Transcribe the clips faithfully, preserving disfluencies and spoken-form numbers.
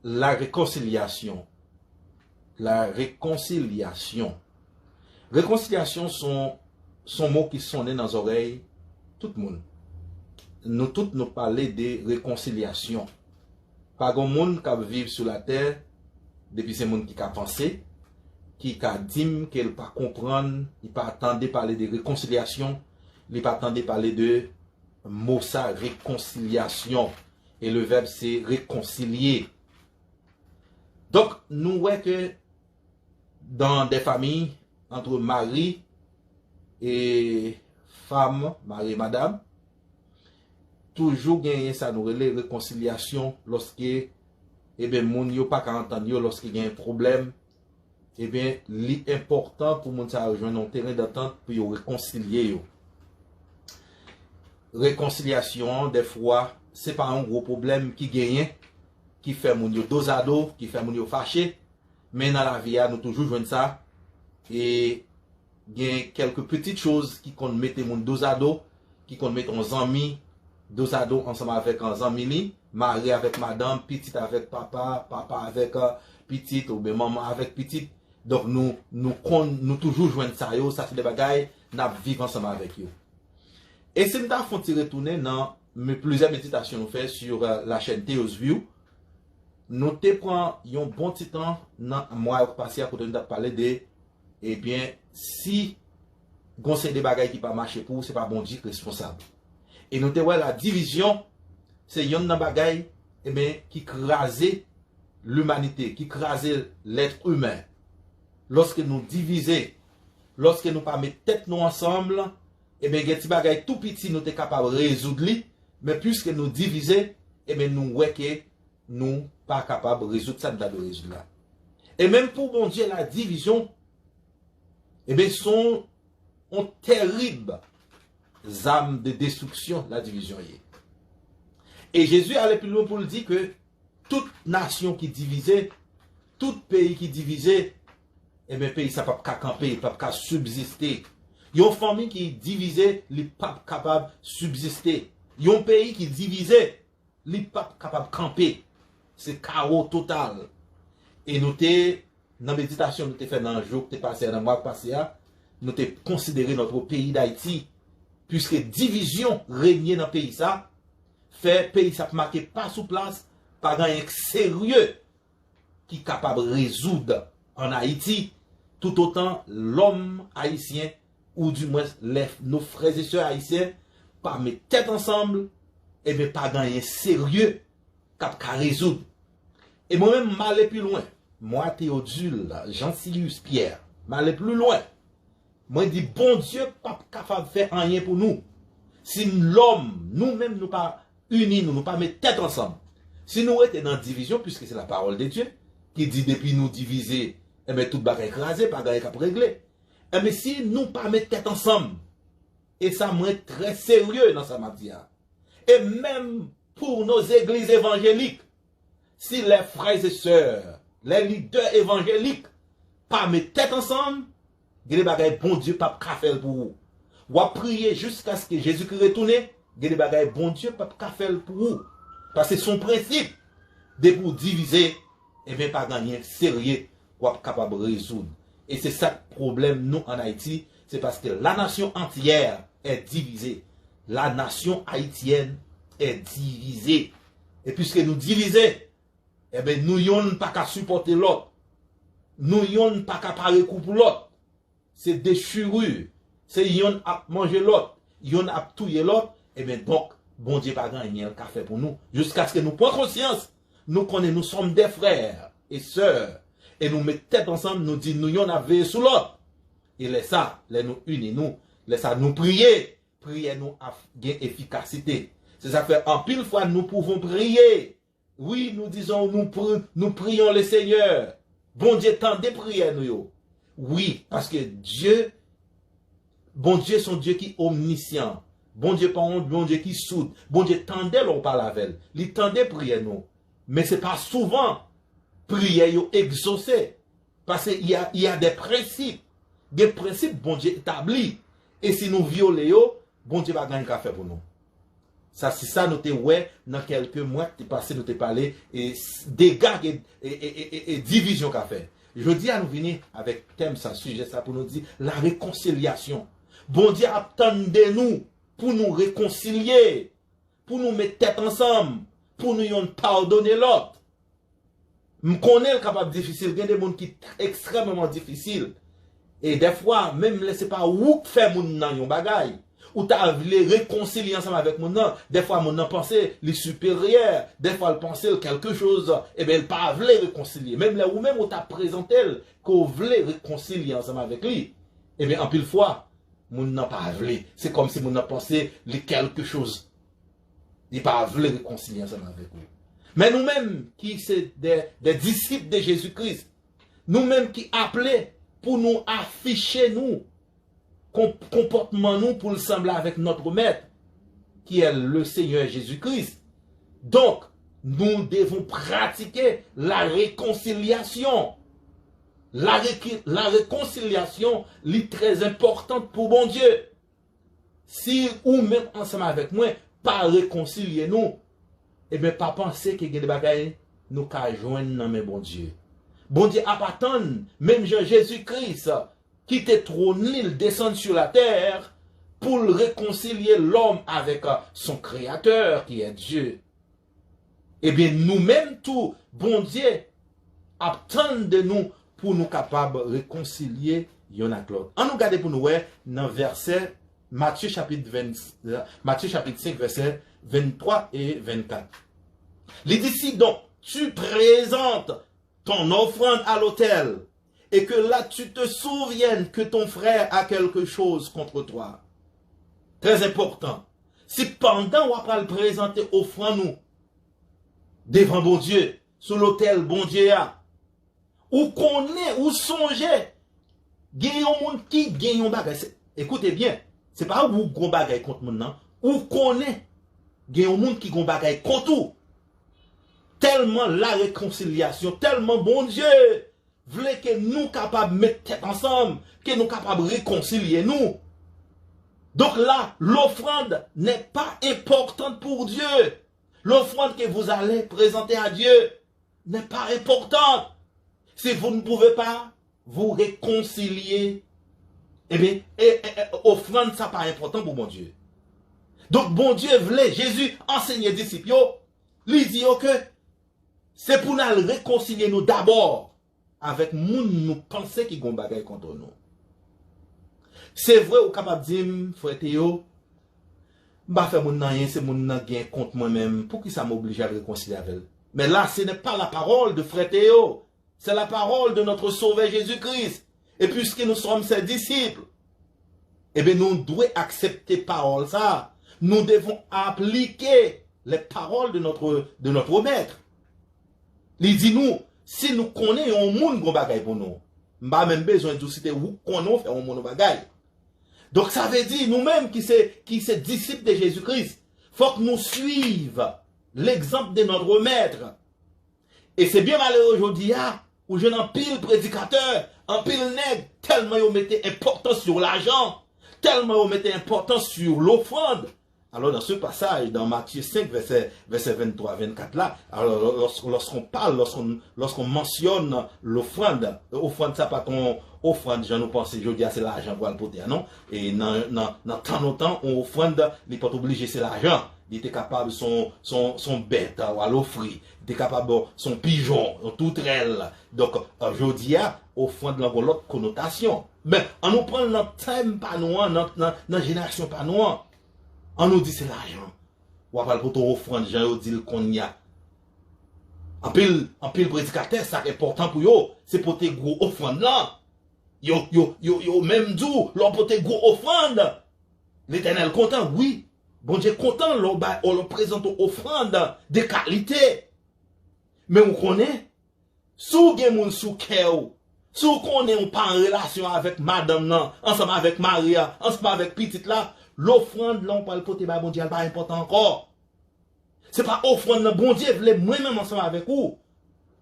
La réconciliation. La réconciliation. Rekonsilyasyon se yon, se yon mo ki sonnen nan zòrèy tout moun. Nou tout nou pale de rekonsilyasyon. Pa gen moun k ap viv sou latè, depi se moun ki ka panse, ki ka di m ke l pa konprann, li pa tande pale de rekonsilyasyon, li pa tande pale de mo sa, rekonsilyasyon. E le vèb se rekonsilye. Donk, nou wè ke dans des familles entre mari et femme, mari et madame, toujou genyen sa nou rele rekonsilyasyon lòske, ebyen, moun yo pa ka antann yo, lòske gen pwoblèm, ebyen, li enpòtan pou moun sa yo jwenn yon teren dantant pou yo rekonsilye yo. Rekonsilyasyon an, dèfwa, se pa yon gwo pwoblèm ki genyen, ki fè moun yo dozado, ki fè moun yo fache, men nan lavi a, nou toujou jwenn sa. E gen kèlke pitit choz ki konn mete moun dozado, ki konn mete yon zanmi dozado ansanm avèk yon zanmi li, mari avèk madanm, pitit avèk papa, papa avèk, euh, pitit, oubyen manman avèk pitit. Donk, nou, nou konn, nou toujou jwenn sa yo, sa se de bagay n ap viv ansanm avèk yo. E si m ta fè yon ti retounen nan men, plizyè meditasyon nou fè sur, euh, la chaîne Theos View, nou te pran yon bon ti tan nan mwa k pase a kote nou t ap pale de, ebyen, si gon seri de bagay ki pa mache pou ou, se pa Bondye k responsab. E nou te wè la divizyon, se yonn nan bagay, ebyen, ki kraze limanite, ki kraze lèt imen. Lòske nou divize, lòske nou pa met tèt nou ansanm, ebyen, gen ti bagay tou piti nou te kapab rezoud li, men piske nou divize, ebyen, nou wè ke nou pa kapab rezoud sa n ta dwe rezoud la. E menm pou Bondye, la divizyon, ebyen, se yon, yon tèrib zam de destriksyon la divizyon ye. E Jezi ale pi lwen pou l di ke tout nasyon ki divize, tout peyi ki divize, ebyen, peyi sa p ap ka kanpe, p ap ka sibziste. Yon fanmi ki divize, li p ap kapab sibziste. Yon peyi ki divize, li p ap kapab kanpe. Se kawo total. E nou te, nan meditasyon nou te fè nan jou k te pase a, nan mwa k pase a, nou te konsidere notre pays d'Haïti, puisque division règne nan peyi sa, fè peyi sa ap make pa sou plas, pa gen anyen k serye ki kapab rezoud ann Ayiti, toutotan lòm ayisyen, oudimwens lè nos frères et sœurs haïtiens pa met tèt ansanm, ebyen, pa gen anyen serye k ap ka rezoud. E mwen menm, m ale pi lwen. Mwen, Théodule Jean Silius Pierre, m ale pi lwen. Mwen di, Bondye p ap kapab fè anyen pou nou. Si lòm, nou menm, nou pa ini nou, nou pa met tèt ansanm. Si nou rete nan divizyon, puisque c'est la parole de Dieu, ki di depi nou divize, enben, tout bagay kraze, pa gen anyen k ap regle. Enben, si nou pa met tèt ansanm, e sa mwen trè serye nan sa m ap di a, e menm pour nos églises évangéliques, si les frères et sœurs, les leaders évangéliques pa met tèt ansanm, gen de bagay Bondye p ap ka fè l pou ou. W ap priye jiskaske Jezikri retounen, gen de bagay Bondye p ap ka fè l pou ou. Paske se yon prensip. Depi w divize, ebyen, pa gen anyen serye w ap kapab rezoud. E se sa k pwoblèm nou ann Ayiti, se paske la nation entière est divisée. La nation haïtienne est divisée. E piske nou divize, enben, nou yonn pa ka sipòte lòt. Nou yonn pa ka pare kou pou lòt. Se dechiri. Se yonn ap manje lòt, yonn ap touye lòt. Ebyen, donk, Bondye pa gen anyen l ka fè pou nou. Jiskaske nou pran konsyans, nou konnen nous sommes des frères et sœurs. E nou met tèt ansanm, nou di nou yonn ap veye sou lòt. E lè sa, lè nou ini nou, lè sa nou priye, priyè nou ap gen efikasite. Se sa k fè anpil fwa nous pouvons prier. Wi, nou dizon, nou, pri, nous prions le Seigneur. Bondye tande priyè nou yo. Wi, paske Dye, Bondye se yon Dye ki omnisyan. Bondye pa yon Bondye ki soud. Bondye tande lè w pale avè l. Li tande priyè nou. Men se pa souvan priyè yo egzose. Paske y a, y a des principes. Gen prensip Bondye etabli. E si nou vyole yo, Bondye pa gen anyen ka fè pou nou. Sa se sa nou te wè nan kèlke mwa ki te pase, nou te pale e s- dega ke e, e, e, e, e divizyon ka fè. Jodi a nou vini avèk tèm sa, sijè sa pou nou di la rekonsilyasyon. Bondye ap tann de nou pou nou rekonsilye, pou nou met tèt ansanm, pou nou yonn padone lòt. M konnen l kapab difisil, gen de moun ki ekstrèmeman difisil. E dèfwa, menm lè se pa ou k fè moun nan yon bagay, ou ta vle rekonsilye ansanm avèk moun nan, dèfwa moun nan panse li siperyè, dèfwa l panse l kèlke choz, ebyen l pa vle rekonsilye. Menm lè ou menm ou ta prezante l ke w vle rekonsilye ansanm avèk li, ebyen anpil fwa, moun nan pa vle. Se kòmsi moun nan panse li kèlke choz. Li pa vle rekonsilye ansanm avèk ou. Men nou menm ki se de, de disip de Jezi Kris, nou menm ki aple pou nou afiche nou, kon- konpòtman nou pou l sanble avèk notre Maître, qui est le Seigneur Jésus-Christ. Donc, nous devons pratiquer la réconciliation. La, réqui- la réconciliation, li trè enpòtan pou Bondye. Si ou menm ansanm avèk mwen pa rekonsilye nou, ebyen pa panse ke gen de bagay nou ka jwenn nan men Bondye. Bondye ap atann, menm jan Jezi Kris kite twòn li, l desann sou latè pou l rekonsilye lòm avèk son Kreyatè ki è Dye. Ebyen nou menm tou, Bondye ap tann de nou pou nou kapab rekonsilye yonn ak lòt. Ann nou gade pou nou wè nan vèsè Matye chapit ven, Matye chapit senk vèsè venntwa e vennkat. Li di, si donc tu présentes ton offrande à l'autel et que là tu te souviennes que ton frère a quelque chose contre toi. Très important. Si pandan w ap al prezante ofrann ou devan Bondye, sou lotèl Bondye a, ou konnen, ou sonje, gen yon moun ki gen yon bagay. Se- Ekoute byen, se pa ou gon bagay kont moun nan. Ou konnen gen yon moun ki gon bagay kont ou. Tèlman la rekonsilyasyon, tèlman Bondye vle ke nou kapab met tèt ansanm, ke nou kapab rekonsilye nou. Donc là, l'offrande n'est pas importante pour Dieu. L'offrande que vous allez présenter à Dieu n'est pas importante. Si vous ne pouvez pas vous réconcilier, eh bien, et, et, et, offrande, ça pas important pour Bondye. Donc, Bondye vle, Jezi ansenye disip yo, li di yo ke se pou n al rekonsilye nou dabò avèk moun nou panse ki gon bagay kont nou. Se vre, ou kapab di m, frè Teyo, m pa fè moun nan anyen, se moun nan gen kont mwen menm, poukisa m oblije al rekonsilye avè l? Mais là, ce n'est pas la parole de frère Théo, c'est la parole de notre Sauveur Jésus-Christ. Et puisque nous sommes ses disciples, eh bien, nous devons accepter parole ça. Nous devons appliquer les paroles de notre, de notre Maître. Li di nou, si nou konnen yon moun gon bagay pou nou, m pa menm bezwen di w si te ou konnen w fè yon moun yon bagay. Donk, sa vle di, nou menm ki se, ki se disip de Jezi Kris, fòk nou swiv l'exemple de notre Maître. E se byen malere jodi a, ou jwenn anpil predikatè, anpil nèg, tèlman yo mete enpòtans sou lajan, tèlman yo mete enpòtans sou lofrann. Alors, dans ce passage, dans Matthieu cinq, verset, verset vingt-trois, vingt-quatre là, alors, lorsqu'on, lorsqu'on parle, lorsqu'on, lorsqu'on mentionne l'offrande, ofrann sa pa t yon ofrann jan nou panse jodi a se lajan pou al pote a, non. E nan, nan, nan tan lontan, yon ofrann, li pa t oblije se lajan. Li te kapab se yon, se yon, se yon bèt, ou al ofri. Li te kapab se yon pijon, yon toutrèl. Donk, euh, jodi a, ofrann lan gon lòt konotasyon. Men, an nou pran l nan tèm pa nou an, nan, nan, nan jenerasyon pa nou an. An nou di se lajan. W ap al pote yon ofrann, jan yo di l konnya. Anpil, anpil predikatè, sa k enpòtan pou yo, se pote gwo ofrann lan. Yo, yo, yo, yo menm di w, lè w pote gwo ofrann, Letènèl kontan, wi. Bondye kontan lè w bay, lè w prezante yon ofrann de kalite. Men ou konnen, si w gen moun sou kè w, si w konnen w pa an relasyon avèk madanm nan, ansanm avèk mari a, ansanm avèk pitit la, lofrann lan w pral pote bay Bondye a, l pa enpòtan ankò. Se pa ofrann nan Bondye vle mwen menm ansanm avèk ou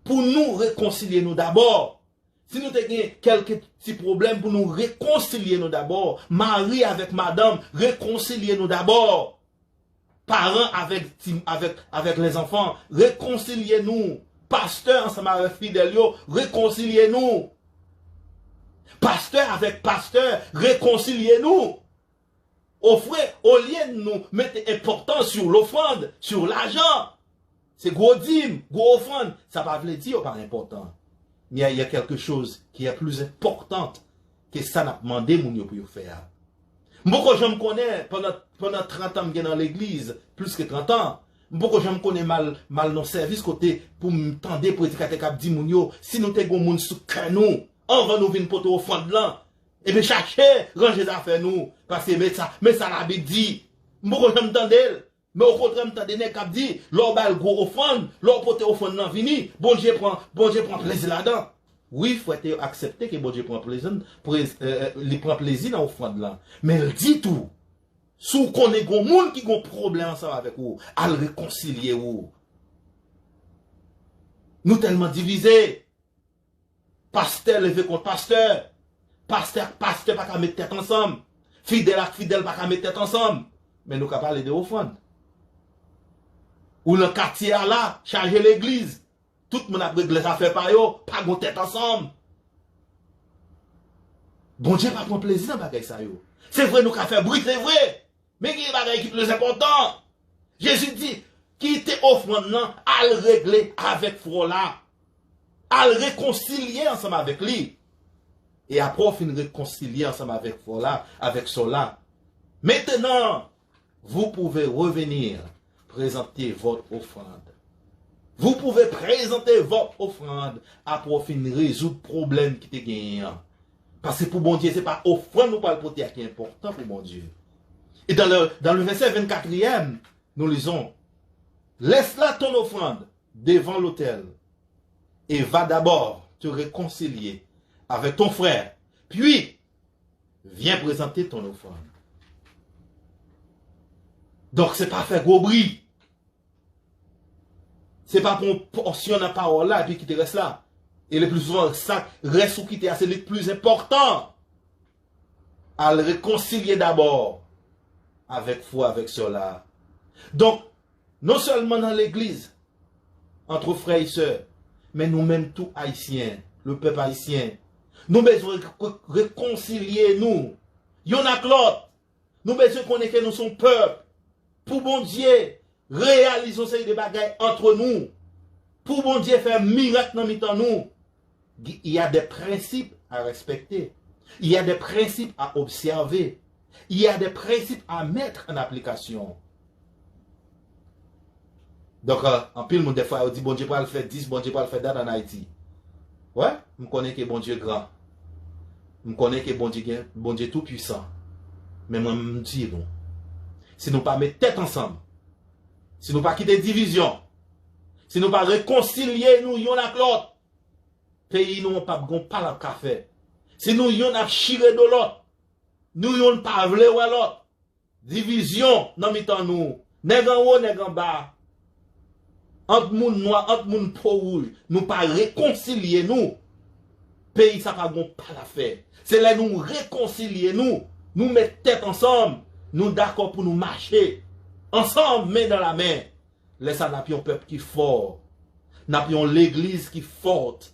pou nou rekonsilye nou dabò. Si nou te gen kèlke ti pwoblèm pou nou rekonsilye nou dabò, mari avèk madanm, rekonsilye nou dabò. Paran avèk ti, avèk, avèk lèzanfan, rekonsilye nou. Pastè ansanm avèk fidèl yo, rekonsilye nou. Pastè avèk pastè, rekonsilye nou. Ofre, olye nou mete enpòtans sou lofrann, sou lajan. Se gwo dim, gwo ofrann. Sa pa vle di yo pa enpòtan. Men il y a quelque chose qui est plus important que sa n ap mande moun yo pou yo fè a. M poko janm konnen, pandan, pandan trant an m gen nan legliz, plis ke trant an, m poko janm konnen m al, m al nan sèvis kote pou m tande predikatè k ap di moun yo, si nou te gon moun sou kè nou, anvan nou vin pote ofrann lan, ebyen chache ranje zafè nou, paske men sa, men sa Labib di. M poko janm tande l. Men okontrè, m tande nèg k ap di, lè w ba l gwo ofrann, lè w pote ofrann lan vini, Bondye pran, Bondye pran plezi ladan. Wi, frè Theo aksepte ke Bondye pran plezi, prez-, eh, eh, li pran plezi nan ofrann lan. Men l di tou, si w konnen gon moun ki gon pwoblèm ansanm avèk ou, al rekonsilye ou. Nou tèlman divize. Pastè leve kont pastè. Pastè ak pastè pa ka met tèt ansanm. Fidèl ak fidèl pa ka met tèt ansanm. Men nou ka pale de ofrann. Ou nan katye a la, chaje legliz. Tout moun ap regle zafè pa yo, pa gon tèt ansanm. Bondye pa pran plezi nan bagay sa yo. Se vre nou ka fè bri, se vre. Men gen bagay ki plis enpòtan. Jezi di, kite ofrann nan, al regle avèk frè w la. Al rekonsilye ansanm avèk li. E apre w fin rekonsilye ansanm avèk frè w la, avèk sè w la. Maintenant, vous pouvez revenir présenter votre offrande. Vous pouvez présenter votre offrande apre w fin rezoud pwoblèm ki te genyen an. Paske pou Bondye, se pa ofrann nou pral pote a ki enpòtan pou Bondye. E dans le, dans le verset vingt-quatrième, nous lisons, laisse là ton offrande devant l'autel et va d'abord te réconcilier avec ton frère, puis viens présenter ton offrande. Donk, se pa fè gwo bri. Se pa pran yon pòsyon nan pawòl la epi kite rès la. E le pli souvan, sa, rès ou kite a, se li k pli enpòtan. Al rekonsilye dabò avèk frè, avèk sè w la. Donk, non sèlman nan legliz, entre frères et sœurs, men nou menm tou Ayisyen, le pèp ayisyen, nou bezwen re-, re-, rekonsilye nou, yonn ak lòt. Nou bezwen konnen ke nou se yon pèp. Pou Bondye reyalize yon seri de bagay antre nou, pou Bondye fè mirak nan mitan nou, il y a des principes à respecter. Il y a des principes à observer. Il y a des principes à mettre en application. Donk, euh, anpil moun, dèfwa, yo di Bondye pral fè dis, Bondye pral fè dat ann Ayiti. Wè, m konnen ke Bondye gran. M konnen ke Bondye gen, Bondye tou pwisan. Men mwen, m di nou, si nou pa met tèt ansanm, si nou pa kite divizyon, si nou pa rekonsilye nou yonn ak lòt, peyi nou an p ap gon pa l ap ka fè. Si nou yonn ap chire do lòt, nou yonn pa vle wè lòt, divizyon nan mitan nou, nèg anwo, nèg anba, ant moun nwa, ant moun po wouj, nou pa rekonsilye nou, peyi sa pa gon pa l ap fè. Se lè nou rekonsilye nou, nou met tèt ansanm, nou dakò pou nou mache ansanm, men dan la men. Lè sa, n ap yon pèp ki fò. N ap yon legliz ki fòt.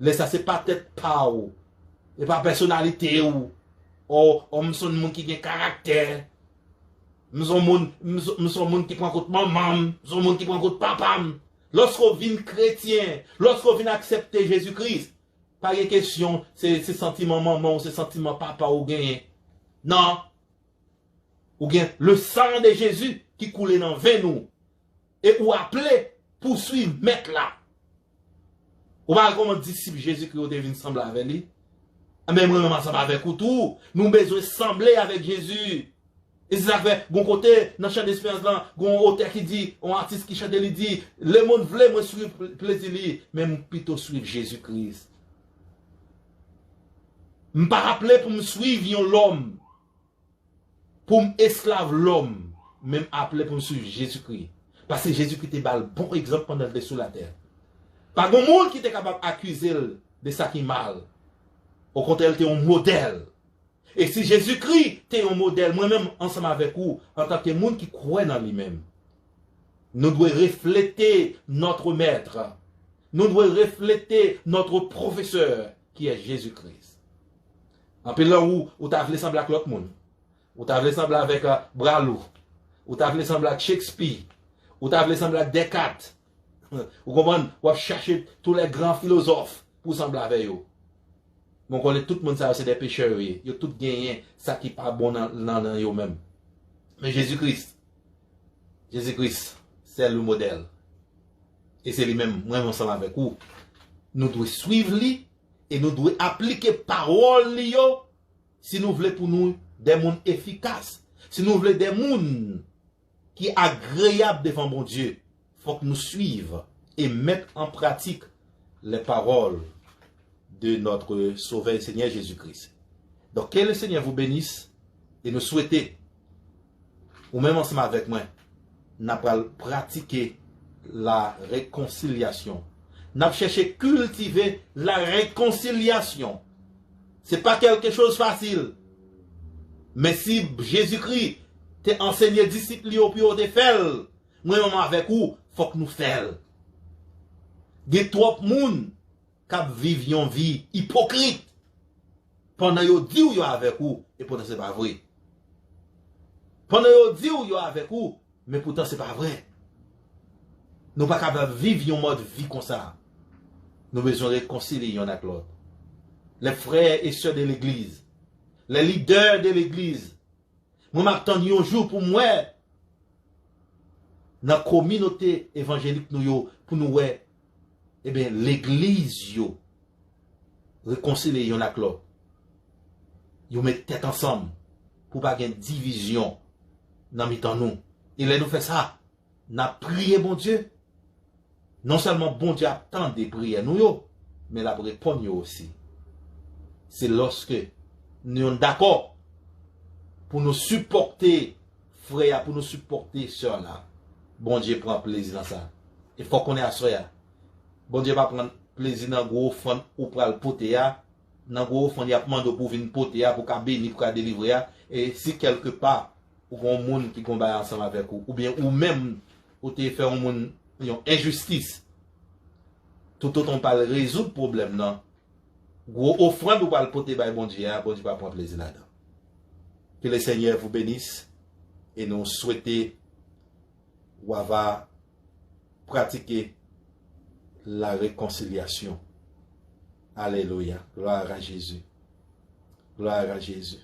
Lè sa, se pa tèt pa w. Se pa pèsonalite w. O, o, m se yon moun ki gen karaktè. M se yon moun, m se, m se yon moun ki pran kout manman m. M se yon moun ki pran kout papa m. Lòske w vin kretyen, lòske w vin aksepte Jezi Kris, pa gen kesyon, se, se santiman manman w, se santiman papa w ou genyen. Non. Ou gen le sang de Jésus ki koule nan venn ou. E ou aple pou swiv Mèt la. Ou pa wè kòman disip Jezikri yo te vin sanble avè li? Enben, mwen menm ansanm avèk ou tou, nou bezwen sanble avèk Jezi. E se sa k fè, gon kote, nan Chan Desperans lan, gon otè ki di, yon atis ki chante, li di, lemonn vle mwen swiv plezi li, men m pito swiv Jezi Kris. M pa aple pou m swiv yon lòm, pou m esklav lòm, men m aple pou m swiv Jezikri. Paske Jezikri te ba l bon egzanp pandan l te sou latè. Pa gen moun ki te kapab akize l de sa ki mal. Okontrè, l te yon modèl. E si Jezikri te yon modèl, mwen menm ansanm avèk ou, antanke moun ki kwè nan li menm, nou dwe reflete notre Maître. Nou dwe reflete notre Professeur, qui est Jésus-Christ. Anpil nan ou, ou ta vle sanble ak lòt moun. Ou ta vle sanble avèk, euh, Bralou. Ou ta vle sanble ak Shakespeare. Ou ta vle sanble ak Descartes. Ou konprann? W ap chache tous les grands philosophes pou w sanble avè yo. Bon, konnen tout moun sa yo se de pechè yo ye. Yo tout genyen sa ki pa bon nan, nan, nan yo menm. Men Jezi Kris, Jezi Kris, se le modèl. E se li menm, mwen menm ansanm avèk ou, nou dwe swiv li e nou dwe aplike pawòl li yo si nou vle pou nou de moun efikas, si nou vle de moun ki agreyab devan Bondye, fòk nou swiv e met an pratik les paroles de notre Sauveur et Seigneur Jésus-Christ. Donc, que le Seigneur vous bénisse e nou swete ou menm ansanm avèk mwen, n ap pral pratike la rekonsilyasyon. N ap chèche kiltive la rekonsilyasyon. Se pa quelque chose facile. Men si Jezikri te ansenye disip li yo pou yo te fè l, mwen menm avèk ou, fòk nou fè l. Gen twòp moun k ap viv yon vi ipokrit pandan yo di w yo avèk ou, e poutan se pa vre. Pandan yo di w yo avèk ou, men poutan se pa vre. Nou pa kapab viv yon mòd vi konsa. Nou bezwen rekonsilye yonn ak lòt. Les frères et sœurs de l'église, les leaders de l'église, mwen m ap tann yon jou pou m wè nan kominote evanjelik nou yo, pou nou wè, ebyen, legliz yo rekonsilye yonn ak lòt. Yo met tèt ansanm pou pa gen divizyon nan mitan nou. E lè nou fè sa, n ap priye Bondye. Non sèlman Bondye ap tande priyè nou yo, men l ap reponn yo osi. Se lòske nou dakò pou nou sipòte frè a, pou nou sipòte sè la. Bondye pran plezi nan sa. E fò w konnen aswè a, Bondye pa pran plezi nan gwo ofrann ou pral pote a, nan gwo ofrann y ap mande w pou w vin pote a, pou w ka beni, pou w ka delivre a. E si kèlke pa ou gen yon moun ki gen yon bagay ansanm avèk ou, oubyen ou menm ou te fè yon moun yon enjistis, toutotan w pral rezoud pwoblèm nan, gwo ofrann ou pral pote bay Bondye a, Bondye pa pran plezi ladan. Que le Seigneur vous bénisse e nou swete w ava pratike la rekonsilyasyon. Alelouya. Gloire à Jésus. Gloire à Jésus.